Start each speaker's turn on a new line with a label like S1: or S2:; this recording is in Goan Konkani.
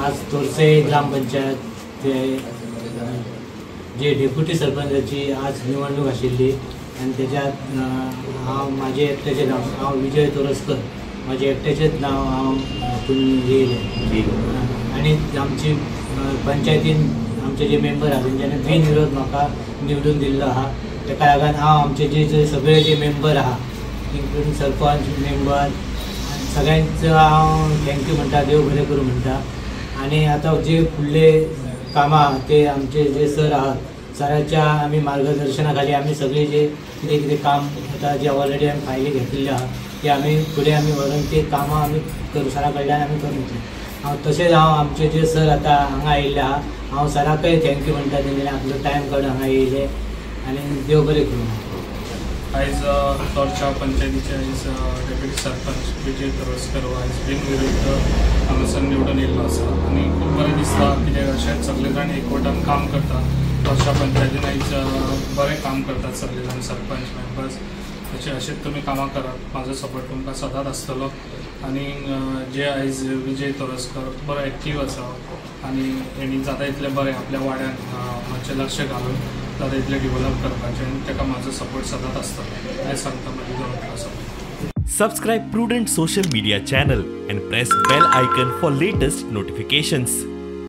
S1: आज तोरसे ग्रामपंचायत ते जे डेप्युटी सरपंचाची आज निवडणूक आशिल्ली आनी तेज्यात हांव म्हाजें एकट्याचें नांव हांव विजय तोरस्कर म्हाजें एकट्याचेंच नांव हांव हातून येयलें आनी आमची पंचायतीन आमचे जे मेंबर आहा तेंच्यांनी बिनविरोध म्हाका निवडून दिल्लो आहा. तेका लागून हांव आमचे जे जे सगळे जे मेंबर आहा इन्क्लुडींग सरपंच मेंबर सगळ्यांचो हांव thank you म्हणटा, देव बरें करूं म्हणटा. आनी आतां जे फुडले कामां आहा ते आमचे जे सर आहात सराच्या आमी मार्गदर्शना खाली आमी सगळे जे कितें कितें काम आतां जे ऑलरेडी आमी फायली घेतिल्ल्यो आहा ते आमी फुडें आमी व्हरून ते कामां आमी करूं, सरा कडल्यान आमी करून घेतले. हांव तशेंच हांव आमचे जे सर आतां हांगा आयिल्ले आहा हांव सराकय thank you म्हणटा, तेंच्यांनी आपलो टायम काडून हांगा येयले आनी देव बरें करूं.
S2: आयज तोरच्या पंचायतीचे आयज डेप्युटी सरपंच विजय तोरस्कर हो आयज बिनविरुद्ध हांगासर निवडून येयल्लो आसा आनी खूब बरें दिसता कित्याक अशेंच सगळे जाण एकवटान काम करता. तोरच्या पंचायतीन आयज बरें काम करतात सगळे जाण सरपंच मेंबर्स, तशें अशेंच तुमी कामां करात, म्हाजो सपोर्ट तुमकां सदांच आसतलो. आनी जे आयज विजय तोरस्कर बरो एक्टीव आसा आनी हेणी जाता इतलें बरें आपल्या वाड्यान मातशें लक्ष घालून जाता इतलें डिवलप करपाचें आनी ताका म्हाजो सपोर्ट सदांच आसतलो हें सांगता म्हाजी दोन उतरां.
S3: Subscribe Prudent Social Media channel and press bell icon for latest notifications.